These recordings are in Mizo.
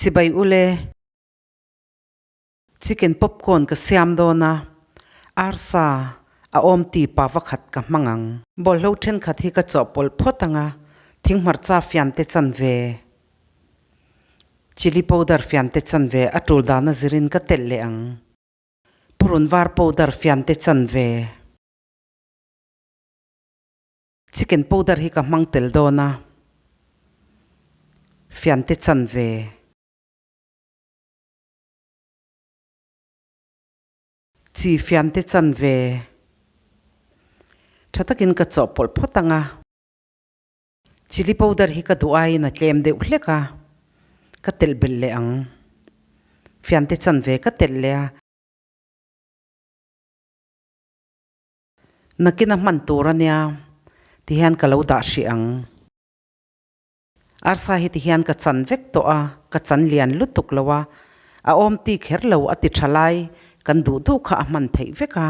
Chibai ule. Chicken popcorn ka siam dawn a, arsa a awm ti pa vakhat ka hmang ang. Bawlhlo thenkhat hi ka chawhpawlh phawt ang a, thinghmarcha fian te chan ve, chilli powder fian te chan ve a tul dana zirin ka telh leh ang. Purun var powder fian te chan ve. Chicken powder hi ka hmang tel dawn a, fian te chan ve. Chi fian te chan ve. Tha takin ka chawhpawlh phawt ang a. Chilli powder hi ka duh aiin a tlem deuh hlek a, ka telh belh leh ang. Fian te chan ve ka telh leh a. Nakin a hman tur a nia tihian ka lo dah hrih ang. Arsa hi tihian ka chan vek tawh a, ka chan lian lutuk lo a, a awm ti kher lo a ti tha lai kan duh duh kha a hman theih vek a.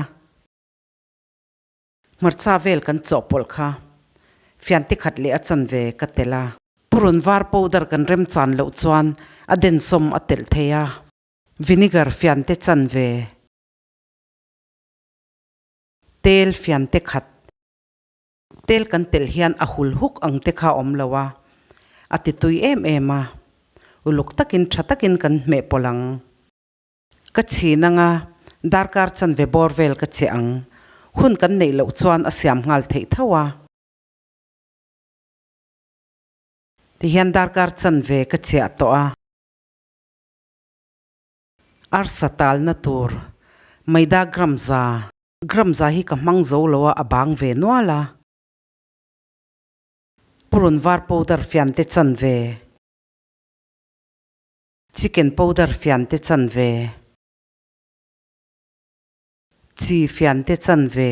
Hmarcha vel kan chawhpawlh kha fian ti khat leh a chan ve ka telh a. Purun var powder kan remchan loh chuan a densawm a telh thei a, vinegar fian te chan ve, tel fian te khat. Tel kan telh hian a hul huk ang te kha awm lo a, a ti tui em em a. Uluk takin tha takin kan hmeh pawlh ang. Ka chhin anga darkar chanve bawr vel ka che ang. Hun kan neih loh chuan a siam nghal theih tho a. Tihian darkar chanve ka chiah tawh a. Arsa talna tur maida gram za. Gram za hi ka hmang zo lo a, a bang ve nual a. Purun var powder fian te chan ve. Chicken powder fian te chan ve. Chi fian te chan ve.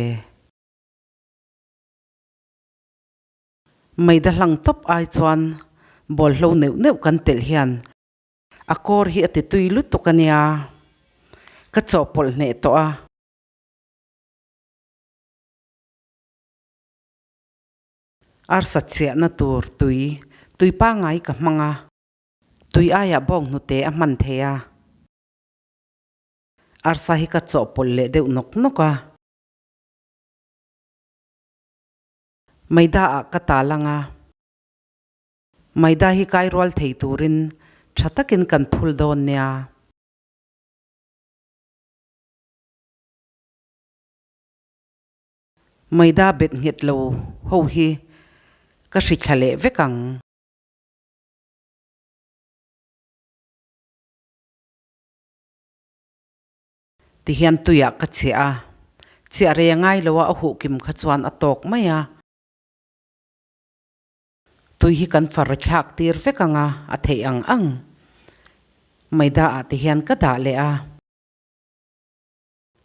Maida hlang tawp ai chuan bawlhlo neuh neuh kan telh hian a kawr hi a ti tui lutuk a nia. Ka chawhpawlh hneh tawh a. Arsa chiahna tur tui, tui pangngai ka hmang a, tui aiah bawng hnute a hman thei a. Arsa hi ka chawhpawlh leh deuh nawk nawk a. Maida ah ka tal ang a. Maida hi kai rual thei turin tha takin kan phul dawn nia. Maida bet nghet lo ho hi ka hri thla leh vek ang. Tihian tuiah ka chiah a, chiah rei a ngai lo a, a huh kim kha chuan a tawk mai a. Tui hi kan far thlak tir vek ang a, a theih ang ang. Maida ah tihian ka dah leh a.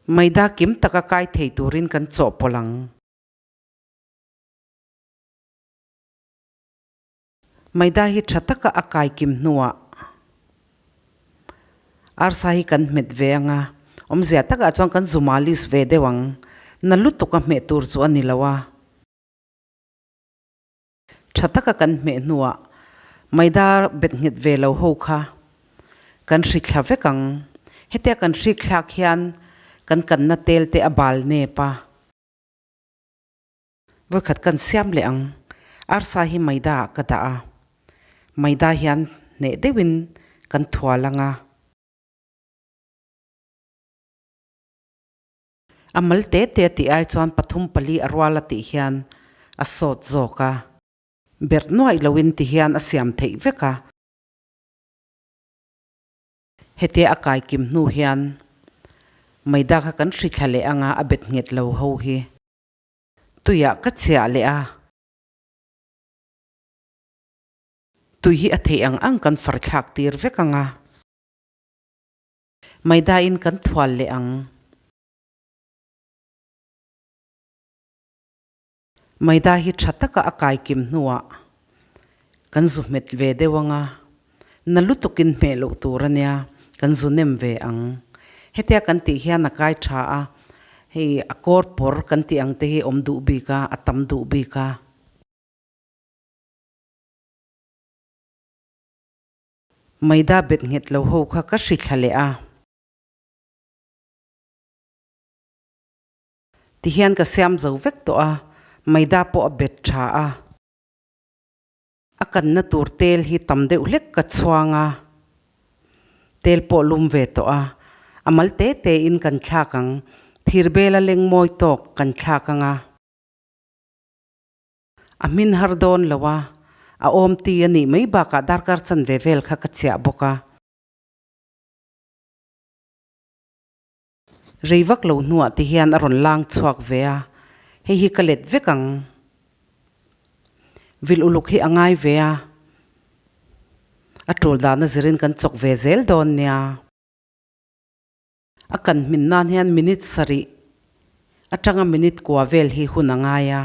Maida kim taka kai thei turin kan chawhpawlh ang. Maida hi tha taka a kai kim hnuah arsa hi kan hmet ve ang a, awmzia takah chuan kan zu malis ve deuh ang. Na lutuk a hmeh tur chu a ni lo a. Tha taka kan hmeh hnuah maida bet nghet ve lo ho kha kan hri thla vek ang. Hetia kan hrik thlak hian kan kanna tel te a bal nep a. Vawikhat kan siam leh ang. Arsa hi maida ah ka dah a. Maida hian hneh deuhin kan thual ang a. A mal te te a tih ai chuan pathum pali a rual a tih hian a sawt zawk a. Berh nuaih loin ti hian a siam theih vek a. Hetia a kai kim hnu hian maida kha kan hri thla leh anga a bet nghet lo ho hi tuiah ka chhiah leh a. Tui hi a theih ang ang kan far thlak tir vek anga. Maida in kan thual leh ang. Maida hi tha taka a kai kim hnuah kan zu hmet ve deuh ang a, na lutukin hmeh loh tur a nia, kan zu nem ve ang. Hetia kan tih hian a kai tha a, hei a kawr pawr kan tih ang te hi awm duh bik a, a tam duh bik a. Maida bet nghet lo ho kha ka hri thla leh a. Tihian ka siam zo vek tawh a, maida pawh a bet tha a. A kanna tur tel hi tam deuh hlek ka chhuang a, tel pawh lum ve tawh a, a mal te te in kan thlak ang, thir bela leng mawi tawk kan thlak ang a. A hmin har dawn lo a, a awm ti a nih mai bakah darkar chanve vel kha ka chiah bawk a. Rei vak lo hnuah ti hian a rawn lang chhuak ve a, hei hi ka let vek ang. Vil uluk hi a ngai ve a, a tul dana zirin kan chawk ve zel dawn nia. A kan hmin nan hian minute sarih atanga minute kua vel hi hun a ngai a.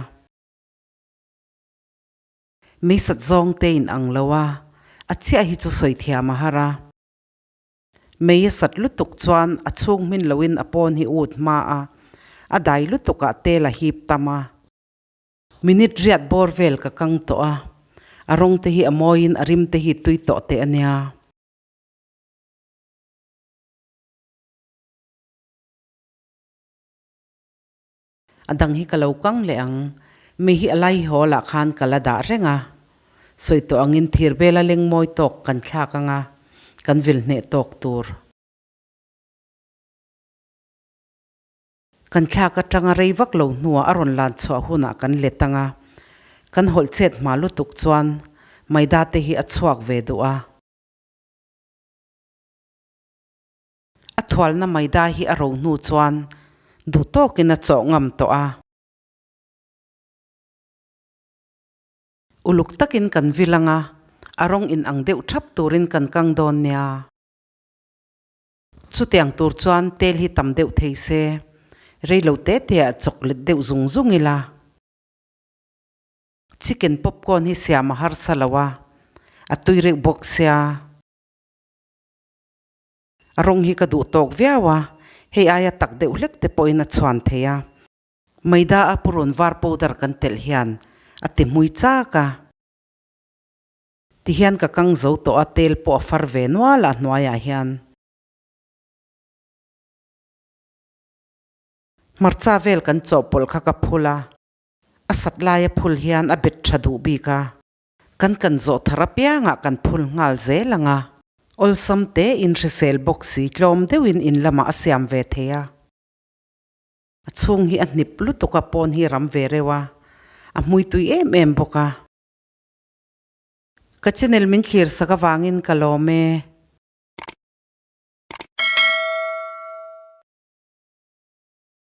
Meisat zawng te in ang lo a, a chiah hi chu sawi thiam a har a. Mei a sat lutuk chuan a chhung hmin loin a pawn hi ut hma a, a dai lutuk ah tel a hip tam a. Minute riat bawr vel ka kang tawh a, a rawng te hi a mawiin a rim te hi tui tawh teh a nia. A dang hi ka lo kang leh ang. Mi hi a lai hawl ah khan ka la dah reng a. Sawi tawh angin thir bela leng mawi tawk kan thlak ang a, kan vil hneh tawk tur. Kan thlak atanga rei vak lo hnuah a rawn lan chhuah hunah kan let ang a, kan hawlh chet hma lutuk chuan maida te hi a chhuak ve duh a. A thualna maida hi a ro hnu chuan duh tawkin a chawh ngam tawh a. Uluk takin kan vil ang a, a rawng in ang deuh thap turin kan kang dawn nia. Chutiang tur chuan tel hi tam deuh thei se, rei lo te te ah chawk let deuh zung zung ila. Chicken popcorn hi siam a harsa lo a, a tui reuh bawk sia. A rawng hi ka duh tawk viau a, hei aia tak deuh hlek te pawhin a chhuan thei a. Maida a purun var powder kan telh hian a ti hmui chak a. Tihian ka kang zo tawh a, tel pawh a far ve nual a hnuaiah hian. Hmarcha vel kan chawhpawlh kha ka phul a, a sat laia phul hian a bet tha duh bik a. Kan kan zawh thar apiangah kan phul nghal zel ang a, awlsam te in hrisel bawk si tlawm deuhin in lamah a siam ve thei a. A chhung hi a hnip lutuk a, pawn hi ram ve reuh a, a hmui tui em em bawk a. Ka channel min thlir sak avangin ka lawm e.